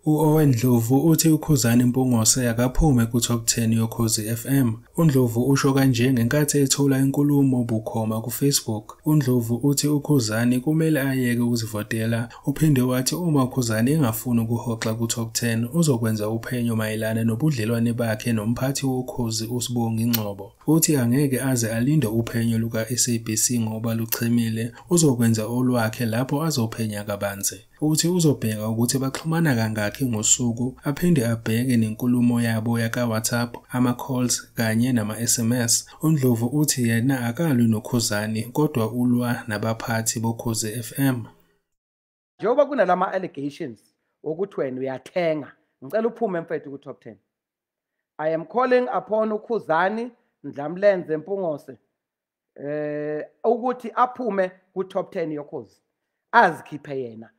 U-Owen Ndlovu uthi uKhuzani Mpungose akaphume ku-Top 10 yoKhozi FM. UNdlovu usho kanje ngenkathi ethula inkulumo bukhoma ku-Facebook. UNdlovu uthi uKhuzani kumele ayeke ukuzivotela. Uphinde wathi uma uKhuzani engafuni ukuhoxa ku-Top 10 uzokwenza uphenyo mayelana nobudlelwane bakhe nomphathi woKhozi uSibongi Ngcobo. Uthi angeke aze alinde uphenyo luka-SABC ngoba luchemile, uzokwenza olwakhe lapho azophenya kabanzi. Uthi uzobheka ukuthi baxhumana kangakhi ngosuku, aphinde abheke nenkulumo yabo yaka-WhatsApp, ama-calls kanye nama-SMS. UNdlovu uthi yena akalwi noKhuzani kodwa ulwa nabaphathi boKhozi FM. Njengoba kunalama allegations wokuthi wena uyathenga, ngicela uphume mfethu ku-Top 10. I am calling upon uKhuzani Ndlamlenze Mpungose ukuthi aphume ku-Top 10 yoKhozi, azikhiphe yena.